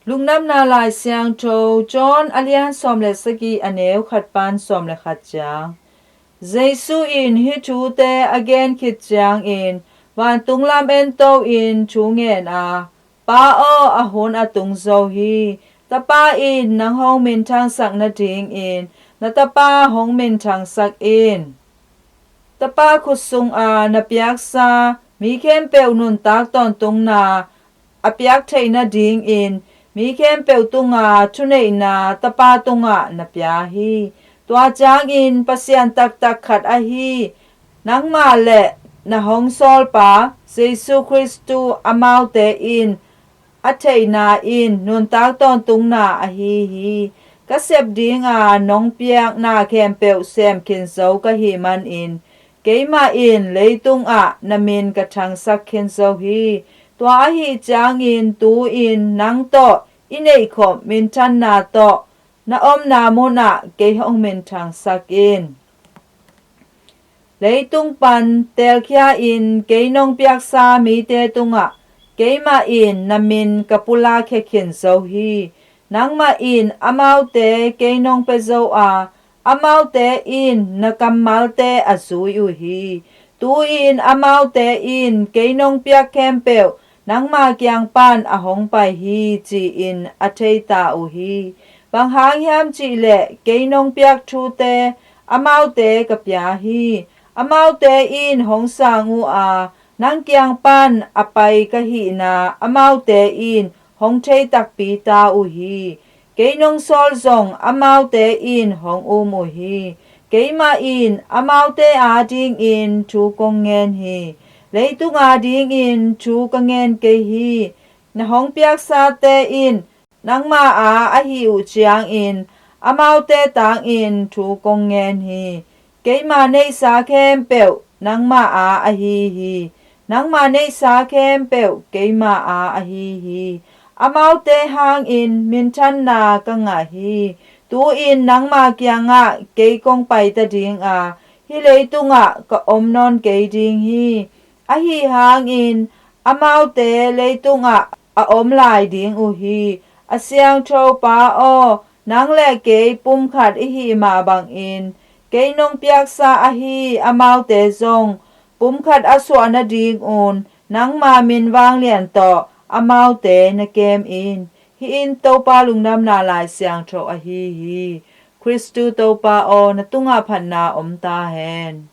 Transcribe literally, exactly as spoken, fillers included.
Lungdamna Lai Siangtho John a lian sawm le sagih, a neu khat pan sawm le khat ciang. Jesu in hih thute a gen khit ciangin vantung lam ento in thu ngen a, Pa aw, a hun a tung zo hi. Tapa in nang hong minthangsak nadingin na tapa hong minthangsak in. Tapa khut sunga na piaksa mi khempeuh nuntak tawntungna a piak theih nadingin mi khempeuh tunga thuneihna Tapa tungah na pia hi. Tua ciangin Pasian taktak khat ahi nangmah le na hong sawlpa Jesu Khristu amaute in a theihna in nuntak tawntungna ahi hi. Ka sep dinga nong piak na khempeuh sem khin zo ka hih manin keimah in leitungah na min ka thangsak khin zo hi. Tua ahi ciangin tu-in nang tawh i neihkhop minthanna tawh na omna munah kei hong minthangsak in. Leitung pan teelkhia-in kei nong piaksa mite tungah keimah in na min ka pulakkhia khin zo hi. Nangmah in amaute kei nong pia zo a, amaute in na kammalte a zui uh hi. Tu-in amaute in kei nong piak khempeuh nangma kiang pan a hong pai hi, ci-in a theita uh hi. Bang hang hiam cihleh kei nong piak thute amaute ka pia hi. Amaute in hong sang uh a, nang kiang pan a pai ka hihna amaute in hong thei takpi ta uh hi. Kei nong sawl zong amaute in hong um uh hi. Keimah in amaute adingin thu kong ngen hi. Leitung adingin thu ka ngen kei hi. Na hong piaksate in nangma a ahih uh ciangin amaute tangin thu kong ngen hi. Keima neihsa khempeuh nangma a ahi hi. Nangma neihsa khempeuh keima a ahi hi. Amaute hangin minthanna ka ngah hi. Tu-in nangma kiangah kei kong paita dinga hih leitungah ka om nawn kei ding hi. Ahi hangin amaute leitungah a om lai ding uh hi. A siangtho Pa aw, nang le kei pumkhat i hih mah bangin kei nong piaksa ahi amaute zong pumkhat a suah nadingun nangma min vanglian tawh amaute na kem in. Hih in Topa Lungdamna Lai Siangtho ahi hi. Khristu Topa aw, na tungah phatna om ta hen.